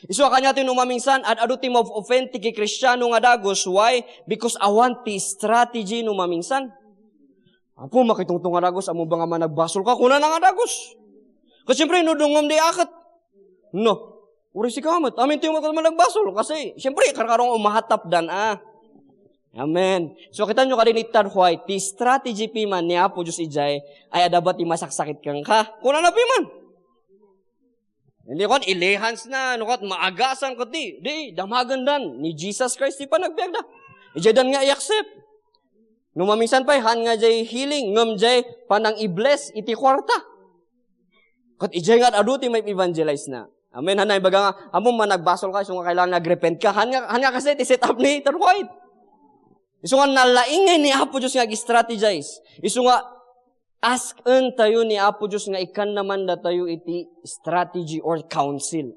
Isu a kaniato no mamingsan, ad-adu ti ma-offend ti kikristiano nga dagus. Why? Because awan ti strategy no mamingsan. Apo, makitungtong nga dagus, ammo ba nga managbasol ka? Kunana nga dagus. Ket siempre, no dungngem diay aket. No. Uray sika met. Amintayo met managbasol. Kasi, siempre, karkarong umahatapdan, ah. Amen. So, kitanyo kadi ni Tad White, ti strategy piman ni Apo Dios idiay, ay adda ba ti masaksakit kenka? Kunana piman. Hindi kon, ilihansna, no ket maagasan ket di, di, damagendan ni Jesus Christ ti panagbiagda. Idiaydan nga i-accept. No mamingsan pay, haan nga diay healing, ngem diay panang-i-bless iti kuarta. Ket idiay nga ad-adu ti ma-evangelize na. Amen. Haan nga ibaga nga, ammo managbasol ka, isu nga kailangan nga ag-repent ka. Haan nga, haan nga kasi ti set up ni Tad White. Isu nga nalaing ngay ni Apo Dios nga ag-strategize. Isu nga ask-en tayo ni Apo Dios nga ikkan naman datayo iti strategy or counsel.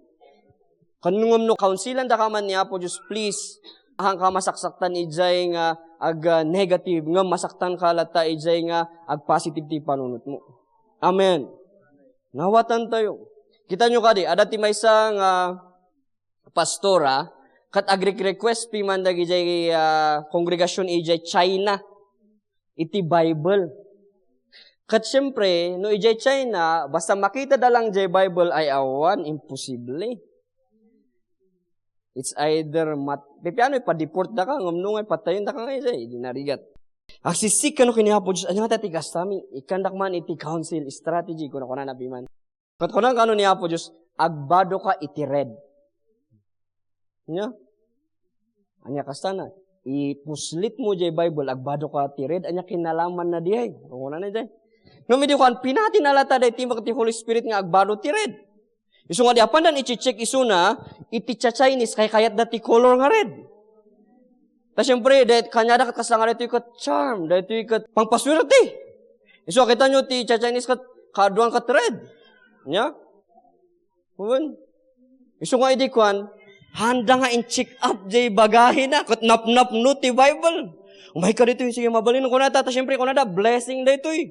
Ken ngem no counselan daka man ni Apo Dios, please, haan ka masaksaktan idiay nga ag, ah, negative, ngem masaktan ka latta idiay nga ag-positive ti panunotmo. Amen. Nawatan tayo. Kitanyo kadi, adda ti maysa nga pastora, ket agre-request piman dagidiay, ah, kongregasyon idiay China iti Bible. Ket siempre, no idiay China, basta makitada lang diay Bible ay awan, imposible. It's either mat-, pipiano, ipa-deport daka, ngem no nga, patayen daka nga idiay, di narigat. Agsisik kano ken ni Apo Dios, ania ngata ti kastami? Ikkandak man iti counsel, strategy, kuna-kunana piman. Ket kunana kano ni Apo Dios, "Agbado ka iti red." Ania? Ania kastana? Ipuslit mo diay Bible, "Agbado ka ti red." Ania kinalamanna diay? Kunana diay. Ngem idi kuan, pinati na latta diay timek ti Holy Spirit nga agbado ti red. Isu nga di apandan i-check isuna, iti cha-Chinese, kaykayatda ti color nga red. Ta siempre, daytoy kaniada ket kasla nga daytoy ket charm, daytoy ket pangpasuerte. Isu a kitanyo ti cha-Chinese ket kaaduan ket red. Ania? Wen. Isu nga idi kuan, haanda nga in-check up diay bagahina, ket napnapno ti Bible. Umayka ditoy, sige, mabalin, kunada, ta siempre, kunada, blessing daytoy.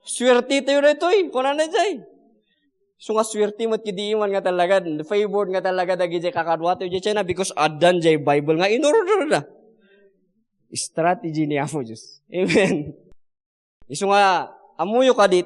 Suerte tayo daytoy, kunana diay. Isu nga suerte met ketdi man nga talaga, favored nga talaga dagidiay kakaduatayo diay China because addan diay Bible nga in-order da. Strategy ni Apo Dios. Amen. Isu nga, ammoyo kadi,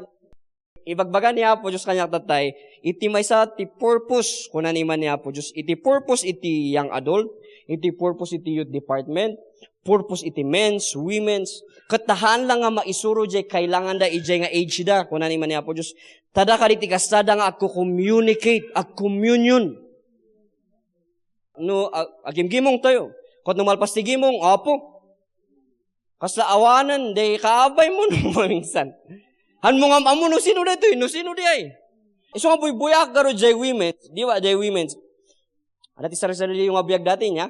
ibagbaga ni Apo Dios kaniak tattay, iti maysa ti purpose, kunana man ni Apo Dios, iti purpose iti young adult, iti purpose iti youth department, purpose iti men's, women's, ket ta haan la nga maisuro diay kailanganda idiay nga age da, kunana man ni Apo Dios. Ta adda kadi ti kastada nga agko-communicate, ag-communion. No, ag-, agimgimong tayo. Ket no malpas ti gimong, Apo, kasla awanen, diay kaabaymo no mamingsan. Haan mo nga am-ammo no sino daytoy, no sino diay. Isu nga buybuyaak garud diay women's, di ba, diay women's. Adda ti sarsariliyo nga biag dati, ania?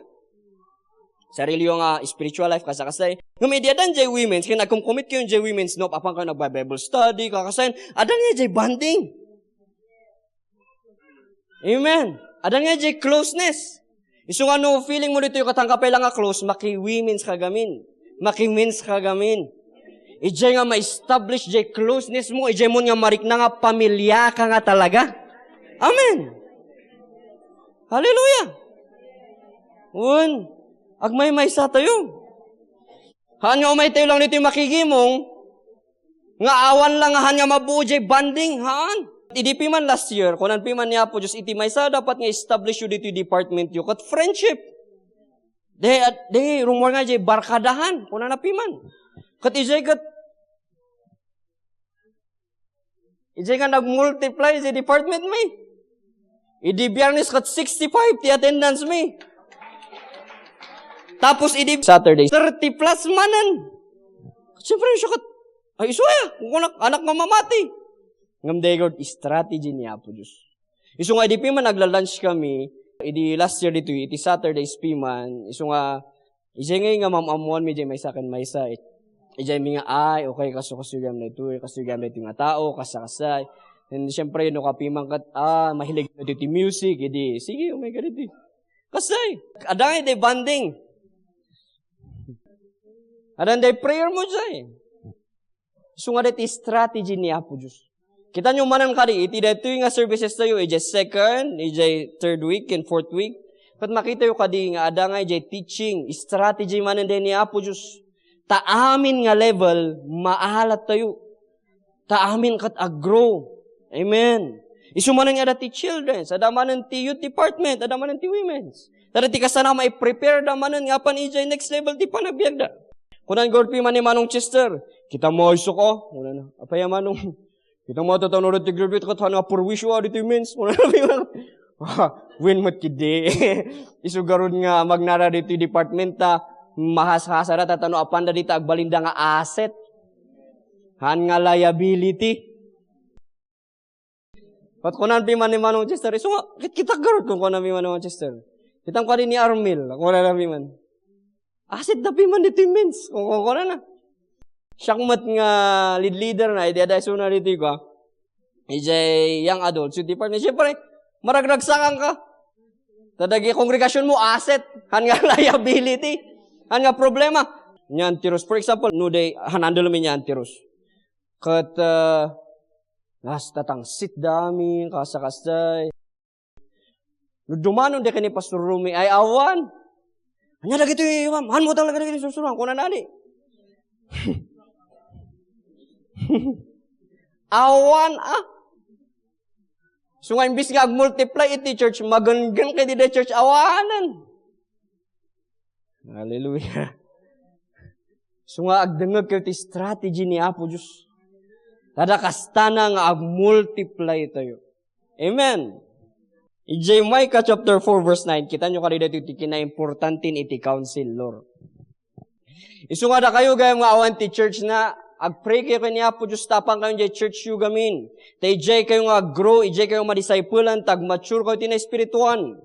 Sariliyo nga spiritual life, kasta-kasta. Ngem idi addan diay women's, ken nagkumkumit kayo diay women's, no, apan kayo nagbi-Bible study, kakasayan, addan nga diay bonding. Amen. Adan nga idiay closeness. Isu nga no feeling mo ditoy katangka pay lang nga close, maki-women's ka gamin. Maki-men's ka gamin. Idiay nga ma-establish diay closeness mo, idiay mo nga marikna nga pamilya ka nga talaga. Amen. Hallelujah. Wen, agmaymaysa tayo. Haan nga umay tayo lang ditoy makigimong, nga awan lang nga haan nga mabuo jay bonding, haan. Idi piman last year, kunan piman ni Apo Diyos, iti maysa dapat nga establish yu ditoy department yu, ket friendship. Di, di, rumor nga jay barkadahan, kunana piman. Ket ijay ket, ijay nga nag-multiply jay department mi. Idi Biyernes ket sixty-five ti attendance mi. Tapos idi Saturday, thirty plus manen. Siyempre, siya ket, ay, isu aya, kunak, anak nga mamati. Ngem daytoy strategy ni Apo Diyos. Isu nga idi piman nagla-lunch kami, idi last year ditoy, iti Saturdays piman, isu nga, ijay ngay nga maam-ammoan mi jay maysa ken maysa, eh. Ijay mi nga, ay, okay, kasu-kasu gayam daytoy, kasu gayam daytoy nga tao, kasa-kasay. And siyempre, no kapiman ket, ah, mahilig daytoy ti music, idi, sige, umay ka ditoy. Kasay, adda ngay ti bonding. Adda ngay prayer mo jay. Isu nga daytoy strategy ni Apo Diyos. Kitaenyo manen kadi, iti daytoy nga services tayo, ijay second, ijay third week, and fourth week. Ket makitayo kadi nga adda nga ijay teaching, strategy manen daytoy ni Apo Diyos. Ta amin nga level, maalat tayo. Ta amin ket ag-grow. Amen. Isu manen nga adda ti children's, adda manen ti youth department, adda manen ti women's. Ta daytoy kasta nga mai-prepare da manen nga apan ijay next level ti panagbiagda. Kunan gurpi man ni Manong Chester, "Kita mo, isu ko." Kunana, "Apay a, Manong?" "Kita mo, tatano daytoy graduate ket haan nga perwisyo a daytoy men's." Kunana, "Wen met ketdi." Isu garud nga magnada daytoy department ta mahashasada ta no apanda dita agbalinda nga asset. Haan nga liability. Ket kunan piman ni Manong Chester, isu nga, kit-, kita garud kun kunan piman ni Manong Chester. Kitang kadi ni Armil, kunana piman. Asset da piman ditoy men's, kun-, kun-, kunana. Siak met nga lead leader na, idi adda isuna ditoy kua. Ijay young adults, youth department. Siyempre, maragragsakan ka. Ta dagiti kongregasyon mo, asset. Haan nga liability. Haan nga problema. Ni Auntie Rose, for example, no, day, han-, handle mi ni Auntie Rose. Ket, ah, nas tatangsit da amin, kasa-kasay. No dumanon dayta ken ni Pastor Romy, ay awan. Ania dagitoy, ma'am? Haan mo talaga dagiti sursuroan, kunana ni. Awan, ah. So nga, imbis nga ag-multiply iti church, magenggen kadi dayta church, awanen. Hallelujah. So nga, agdengngeg kayo ti strategy ni Apo Diyos. Tada kastana nga ag-multiply tayo. Amen. Idiay Micah chapter four verse nine, kitaenyo kadi daytoy ti kinaimportanten iti council, Lord. Isu nga dakayo gayam nga awan ti church na, agpray kayo ken ni Apo Diyos ta apan kayo idiay church yo gamin. Ta idiay kayo nga ag-grow, idiay kayo madisciple-an, ta ag-mature kayo ti naespirituan.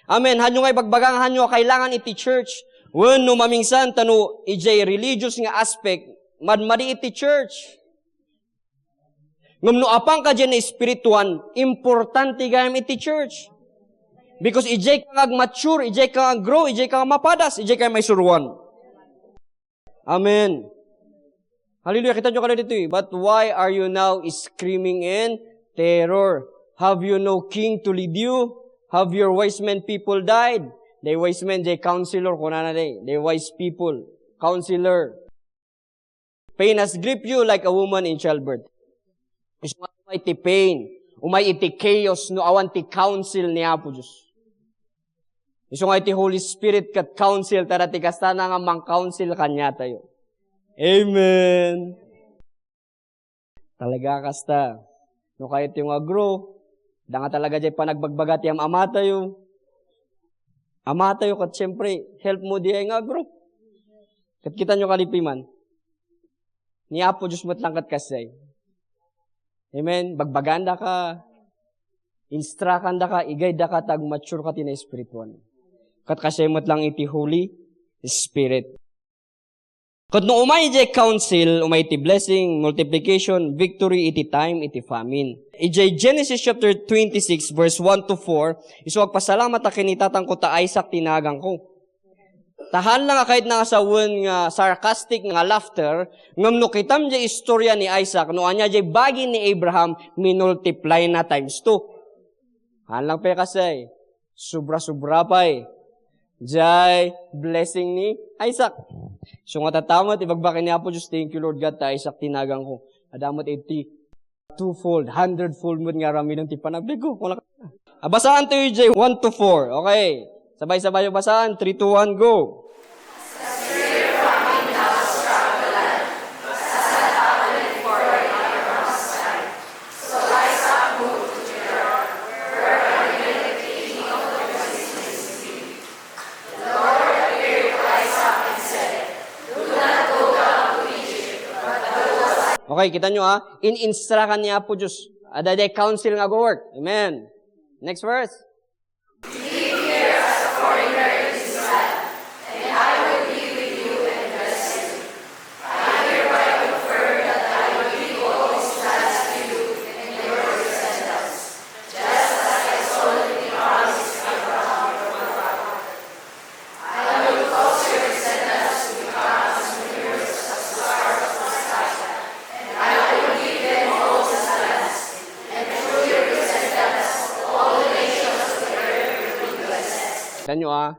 Amen. Hanyo nga ibagbaga nga hanyo a kailangan iti church. Wen no mamingsan, ta no idiay religious nga aspect, madmadi iti church. Ngem no apan ka diay naespirituan, importante gayam iti church. Because idiay ka nga agmature, idiay ka nga aggrow, idiay ka nga mapadas, idiay ka nga maisuroan. Amen. Hallelujah. Kitaenyo kadi ditoy. But why are you now screaming in terror? Have you no king to lead you? Have your wise men people died? Diay wise men, diay counselor, kunana diay. Diay wise people. Counselor. Pain has gripped you like a woman in childbirth. Isu nga umay ti pain, umay iti chaos no awan ti counsel ni Apo Dios. Isu nga iti Holy Spirit ket counsel, ta dati kastana nga mang-counsel kaniatayo. Amen. Talaga kasta. No kayatyo nga grow, da nga talaga diay panagbagbaga ti am-amatayo. Amatayo ket siempre, help mo diay nga grow. Ket kitaenyo kadi piman. Ni Apo Dios met lang ket kasdiay. Amen. Bagbagandaka, instructandaka, iguidedaka ta agmature ka ti naespirituan. Ket kasdiay met lang iti Holy Spirit. Ket no umay idiay council, umay ti blessing, multiplication, victory iti time iti famine. Idiay Genesis chapter twenty-six, verse one to four, isu agpasalamat a ken ni tatangko ta Isaac ti naganko. Ta haan la nga kayatna nga sawen nga sarcastic nga laughter, ngem no kitam diay istorya ni Isaac, no ania diay bagi ni Abraham, minultiply na times two. Haan lang pay kasi, sobra-sobra pay. Diay blessing ni Isaac. So nga tatamet, ibagbagi ni Apo Diyos, "Thank you, Lord God, ta Isaac ti naganko." Adda met iti twofold, hundredfold met nga aramiden ti panagbiagko. Kuna-, a, basaan tayo diay one to four. Okay. Sabay-sabay basaan. Three, two, one, go. Okay, kita nyo, ah. In-instruct ni Apo Diyos. Adda diay council nga go-work. Amen. Next verse. Kita nyo, ah,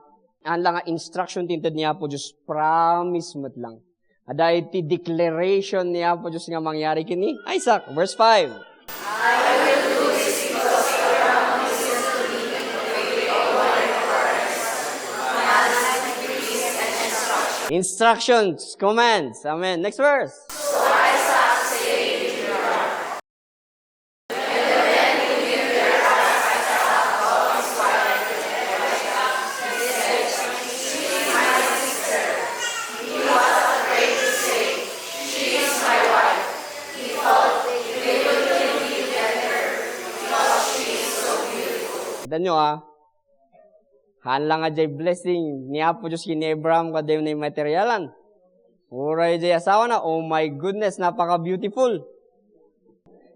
haan lang nga instruction ti inted ni Apo Diyos, promise met lang. Adda iti declaration ni Apo Diyos nga mangyari ken ni Isaac. Verse five. Instructions, commands. Amen. Next verse. Kita nyo, ah. Haan lang nga diay blessing ni Apo Diyos ken ni Abraham kadagiti materialan. Uray diay asawana, oh my goodness, napaka-beautiful.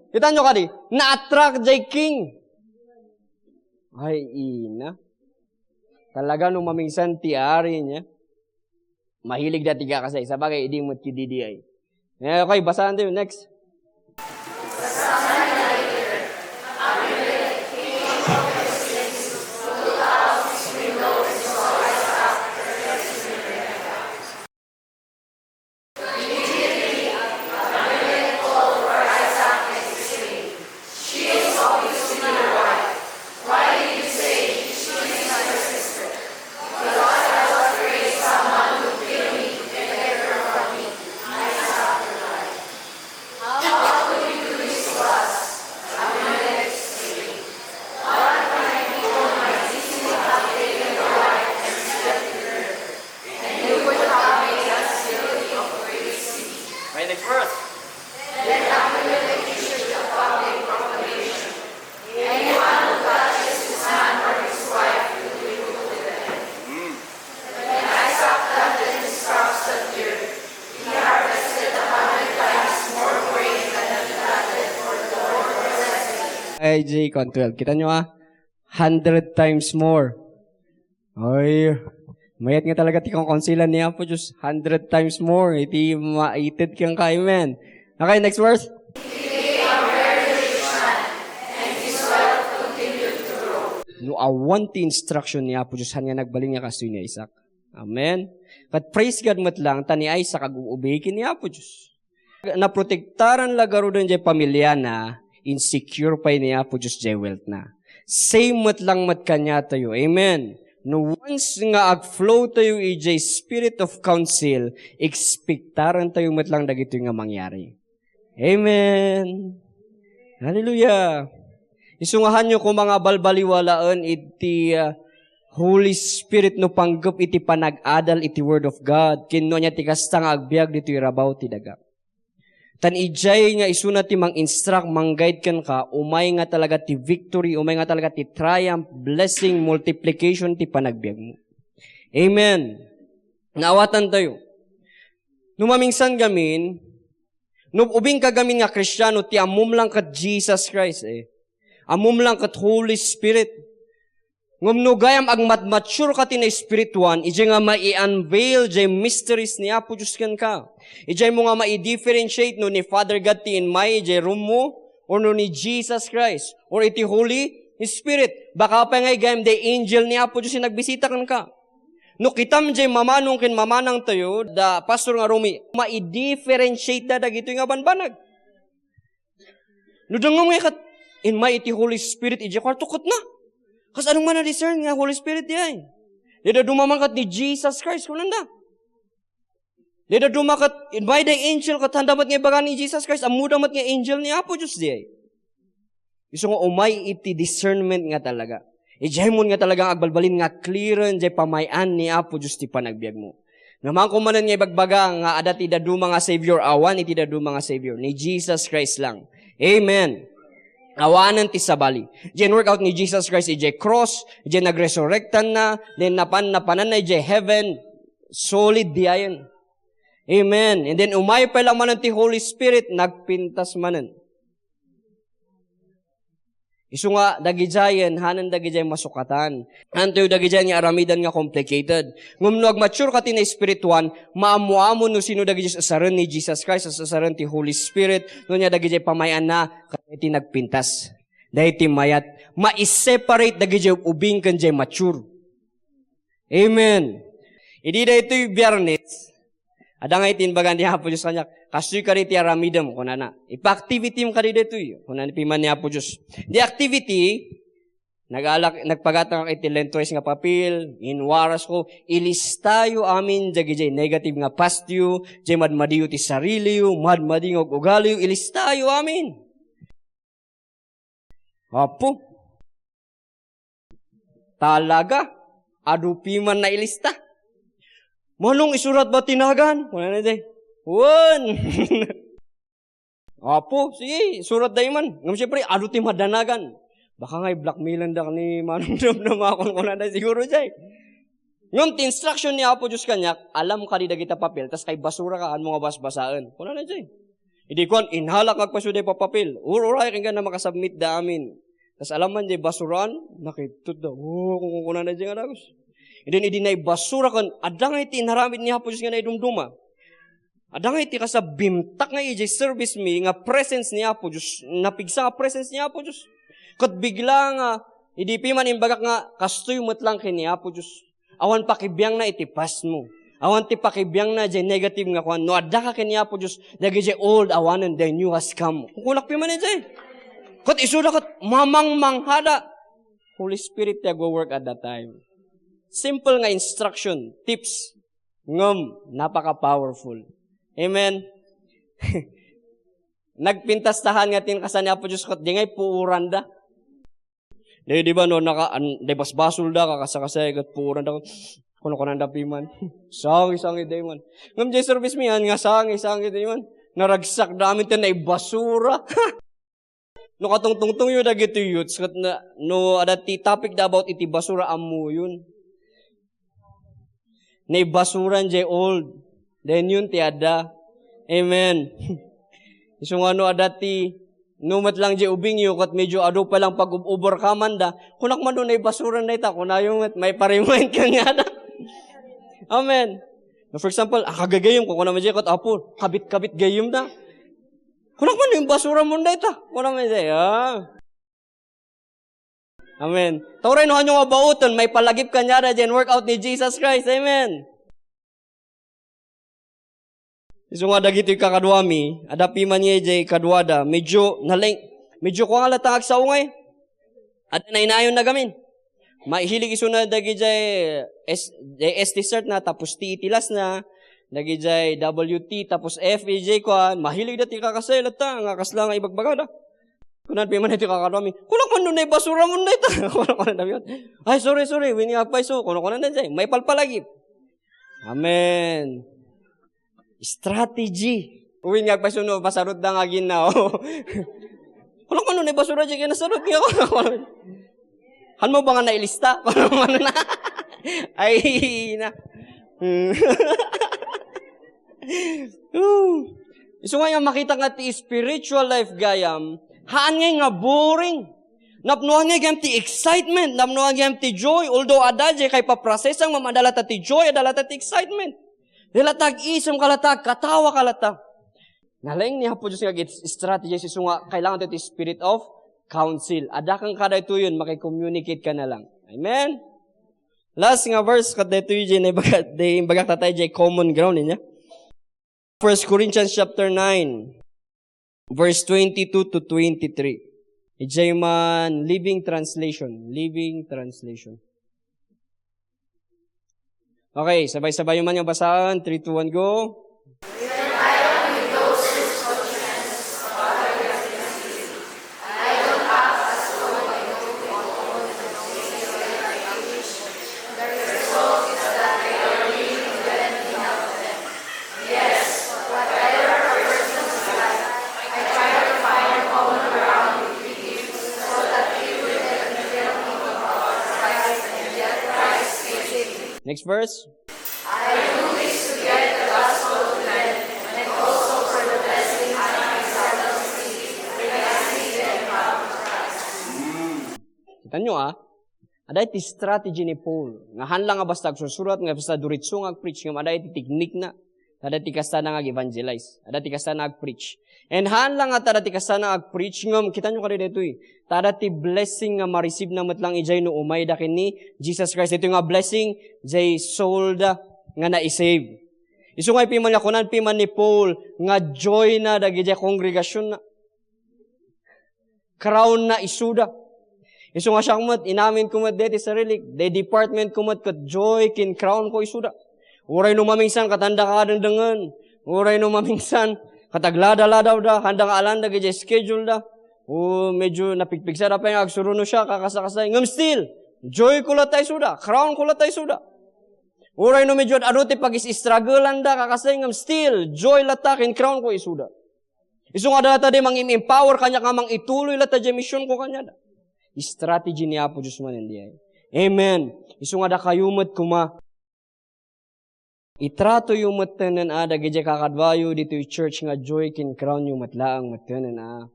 Kita nyo kadi, na-attract diay king. Ay, ina. Talaga no mamingsan ti ari niya. Mahilig dati ka kasi. Sabagay, idi met ti D D I. Eh, okay, basaan tayo. Next. My next verse. Ay, J con twelve. Kita nyo, ah? Hundred times more. Ay, mayat nga talaga ti konkonsilan ni Apo Diyos. Hundred times more. Iti maited kang ka. Amen. Okay, next verse. No awan ti instruction ni Apo Diyos, haan nga nagbalin nga kastoy ni Isaac. Amen. But praise God met lang, ta ni Isaac, ag-obey ken ni Apo Diyos. Naprotektaran la garuden diay pamiliana, insecure pay ni Apo Diyos diay wealth na. Same met lang met kaniatayo. Amen. No once nga ag-flow tayo idiay spirit of counsel, expectaran tayo met lang dagitoy nga mangyari. Amen. Hallelujah. Isungahanyo koma nga balbaliwalaen iti, ah, Holy Spirit no panggep iti panag-adal iti Word of God, ken no ania ti kasta nga agbiag ditoy rabaw ti daga. Tan idiay nga isuna ti mang-instruct, mang-guide kenka, umay nga talaga ti victory, umay nga talaga ti triumph, blessing, multiplication ti panagbiagmo. Amen. Naawatan tayo. No mamingsan gamin, no ubing ka gamin nga Kristiano, ti ammom lang ket Jesus Christ, eh. Ammom lang ket Holy Spirit. Ngem no gayam agmatmature ka ti naespirituan, idiay nga mai-unveil jay mysteries ni Apo Dios kenka. Idiay mo nga mai-differentiate no ni Father God ti inmay idiay room mo, or no ni Jesus Christ, or iti Holy Spirit. Baka pay nga gayam day angel ni Apo Dios ti nagbisita kenka. No kitam jay mamanong ken mamanang tayo, da Pastor nga Romy, mai-differentiate da dagitoy nga banbanag. No dengngem nga kat, inmay iti Holy Spirit, iti kwarto ket na. Kas anong man na-discern nga Holy Spirit di ay? Dida dumaman kat ni Jesus Christ, kunanda. Dida dumakat, inmay day angel, kat handa met nga ibaga ni Jesus Christ, ammuda met nga angel ni Apo Dios di ay. Isu nga umay iti discernment nga talaga. Idiay mo nga talaga agbalbalin nga clearen jay pamay-an ni Apo Dios ti panagbiag mo. Nga mankon manen nga ibagbaga nga adda ti daduma nga Savior, awan iti daduma nga Savior. Ni Jesus Christ lang. Amen. Awanen ti sabali. Diay workout ni Jesus Christ, idiay cross, idiay nagresurrectan na, then napan, napanan na idiay heaven, solid diayen. Amen. And then umay pay lang manen ti Holy Spirit, nagpintas manen. Isu nga, dagidiayen, hanen dagidiay masukatan. Antoy dagidiay nga aramidan nga complicated. Ngem no agmature ka ti naespirituan, maammoammo no sino dagidiay sasaren ni Jesus Christ, sasaren ti Holy Spirit, no nia dagidiay pamay-anna, ket ti nagpintas. Daytoy mayat, ma-separate dagidiay ubing ken jay mature. Amen. Idi daytoy Biyernes, adda nga iti imbagan ti Apo Dios kaniak, "Kastoy kadi ti aramidem," kunana. "Ipa-activity-m kadi daytoy," kunana piman ni Apo Dios. Di activity, nagalak-, nagpagatangak iti lengthwise nga papel, inwaras ko, "Ilistayo amin dagidiay negative nga pastyo, jay madmadiyo ti sariliyo, madmadi nga ug-ugaliyo, ilistayo amin." Apo. Talaga? Adu piman nailista. "Manong, isurat ba ti nagan?" Kunana jay. "Wen." "Apo, sige, surat da iman." Ngem siyempre, adu ti madanagan. "Baka nga i-blackmailan dak ni Manong Dumdum akon," kunana siguro jay. Ngem ti instruction ni Apo Dios kaniak, "Alam kadi dagita papel, tas kay basura ka, anmo nga basbasaen," kunana jay. Idi kuan, inhalak nga agpasyo day papapil. Ur-uray ken ka na makasubmit da amin. Tas alam man jay basuraan, nakibtut da. Oh, kun-, kunkunana jay nga dagus. And then, idi naibasura ken, adda nga iti inaramid ni Apo Dios nga naidumduma. Adda nga iti kasabimtak nga ijay service mi nga presence ni Apo Dios, napigsa nga presence ni Apo Dios. Ket bigla nga, idi piman imbagak nga, kastoy met lang ken ni Apo Dios. Awan pakibiangna iti past mo. Awan ti pakibiangna jay negative nga kuan. No adda ka ken ni Apo Dios, dagijay old awanen, the new has come. Kukunak piman jay. Ket isuda ket mamangmanghada. Holy Spirit ti agwo-work at that time. Simple nga instruction, tips, ngem napaka-powerful. Amen. Nagpintastahan nga tinkasan ni Apo Dios ket di nga ipuuranda. Di, di ba, no, naka-, an-, di basbasol da, kakasakasay, ket puran da, kuno-kunan da piman. Sangi, sangi, di man. Ngem, jay service mi, yan nga sangi, sangi, di man. Naragsak da amin, ti naibasura. No, katungtungtong yu, dagiti youths, ket na, no, adda ti topic da about iti basura, ammoyon. Naibasuran jay old. Then yun ti adda. Amen. Isu nga no adda ti, no met lang jay ubing yu, ket medyo adu pa lang pag-overcome da, kunak man no naibasuran dayta, kunayo met, maipa-remind kaniada. Amen. No, for example, ah, kagagayem, kukunan man jay, ket apo, kabit-kabit gayem da. Kunak man no imbasura mo dayta, kunak man jay, ah. Amen. Ta uray no, hanyo nga baoten, maipalagip kaniada jay workout ni Jesus Christ. Amen. Isu nga dagiti kakaduami, adda piman nga jay kaduada, medyo naleng-, medyo kuan nga latta nga agsao ngay. Adda nainayon na gamin. Mahilig isuna dagijay S-, jay S T cert na, tapos T E T last na, dagijay W T, tapos F E J kuan, mahilig dati kakasay latta, nga kasla nga ibagbagada. Kunan piman iti kakaduami, "Kunak man no naibasura mo dayta." Kunak man dayta. "Ay, sorry, sorry. Win nga agpayso." Kuno, kunan dayta. Maipalpalagip. Amen. Strategy. Win nga agpayso no, pasarot da nga ginnaw. "Kunak man no naibasura jay kinasarot nga." Hanmo ba nga nailista? Ay, na. Ooh. Isu nga nga makita nga ti spiritual life gayam, haan ngay nga boring. Napnoan ngay gayam ti excitement, napnoan gayam ti joy. Although adda jay kay paprosesang, ma'am, adda latta ti joy, adda latta ti excitement. Dila tag-isem ka latta, katawa ka latta. Nalaing ni Apo Dios nga ag-strategize isu nga kailangan ti spirit of counsel. Adda kenka daytoyen, makicommunicate ka na lang. Amen? Last nga verse, ket daytoy jay naibaga-, day imbagak tatta jay common ground niya. First Corinthians chapter nine, verse twenty-two to twenty-three. Ijay man Living Translation, Living Translation. Okay, sabay-sabay man nga basaen. Three, two, one, go. Next verse. Kita nyo, ah? Adda iti strategy ni Paul. Nga haan la nga basta agsursurat, nga basta duritso nga agpreach, ngem adda iti teknikna. Adda ti kastana nga ag-evangelize. Adda ti kastana agpreach. And haan la nga adda ti kastana agpreach, ngem kita nyo kadi daytoy. Adda ti blessing nga ma-receive na met lang ijay no umayda ken ni Jesus Christ. Ito nga blessing, jay soul da nga naisave. Isu nga ipiman nga kunan piman ni Paul nga joy na dagiti congregation na. Crown na isuda. Isu nga siak met, inamin ko met deti sarili, the department ko met ket joy ken crown ko isuda. Uray no mamingsan, ket anda ka dengdengen. Uray no mamingsan, ket aglada-ladaw da, anda nga alan dagiti schedule da. O medyo napigpigsa da pay nga agsuro no siak, kakasakasay. Ngem still, joy ko latta isuda, crown ko latta isuda. Uray no medyo adu ti pag-is-strugglean da, kakasay, ngem still, joy latta ken crown ko isuda. Isu nga adda latta di mangim-empower kaniak nga mangituloy latta di mission ko kaniada. Strategy ni Apo Dios manen di ay. Amen. Isu nga adda kayo met koma. Itratoyo met tenen a dagiti kakaduayo ditoy church nga joy ken crown yo met laeng met tenen a.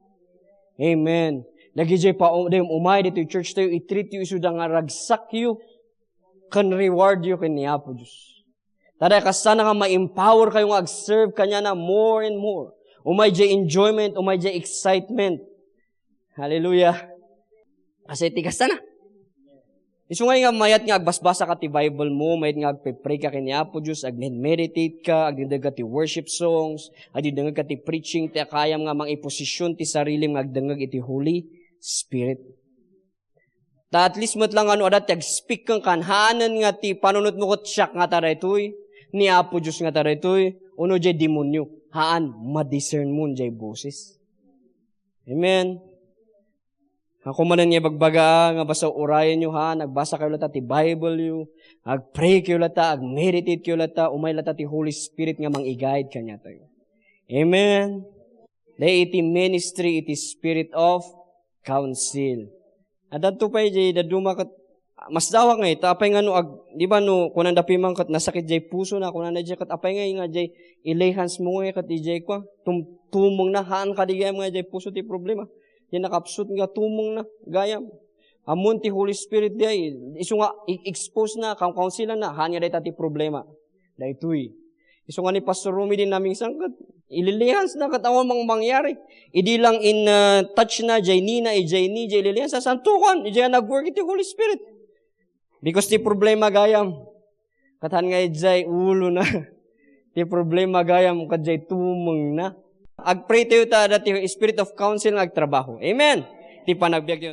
Amen. Dagiti pa-, dagiti umay ditoy church tayo, itreat yo isuda nga ragsakyo ken reward yo ken ni Apo Dios. Tada kastana nga ma-empower kayo nga ag-serve kaniana more and more. Umay jay enjoyment, umay jay excitement. Hallelujah. Kasi ti kastana. Isu nga nga mayat nga agbasbasa ka ti Bible mo, mayat nga agpe-pray ka ken ni Apo Dios, ag-meditate ka, agdengdeg ka ti worship songs, agdengdeg ka ti preaching, ti akayam nga mangiposisyon ti sarilim nga agdengngeg iti Holy Spirit. Ta at least met lang ano, adda ti ag-speak kenka, haanen nga ti panunotmo ket siak ngata daytoy, ni Apo Dios ngata daytoy, uno jay demonyo. Haan, madiscern mo jay boses. Amen. Ako manen nga ibagbaga, nga basta urayen yo, ha, nagbasa kayo latta ti Bible yo, agpray kayo latta, agmeditate kayo latta, umay latta ti Holy Spirit nga mang-i-guide kaniatayo. Amen. Dayta iti ministry, iti spirit of counsel. Addanto pay di dadduma ket, masdawak ngay, ta apay nga no ag-, di ba no, kunanda piman ket nasakit jay puso na, kunanda jay ket apay ngay nga jay ilehans mo ngay ket ijay kwa, tum-, tumeng na, haan kadi gayam nga jay puso ti problema. Jay nakapsut nga tumeng na, gayam. Ammon ti Holy Spirit di ay, isu nga i-, expose na, kam-, counselan na, haan nga dayta ti problema. Daytoy. Isu nga ni Pastor Romy din namingsan ket ililihans na ket awan mang mangyari. Idi lang in, ah, touch na, jay ni na, ijay ni, jay ililihans na, santukan, ijay nag-work iti Holy Spirit. Because ti problema gayam, katan nga ijay ulo na. Ti problema gayam, ket jay tumeng na. Agpray tayo ta, dati Spirit of Counsel nga agtrabaho. Amen. Ti panagbiag tayo.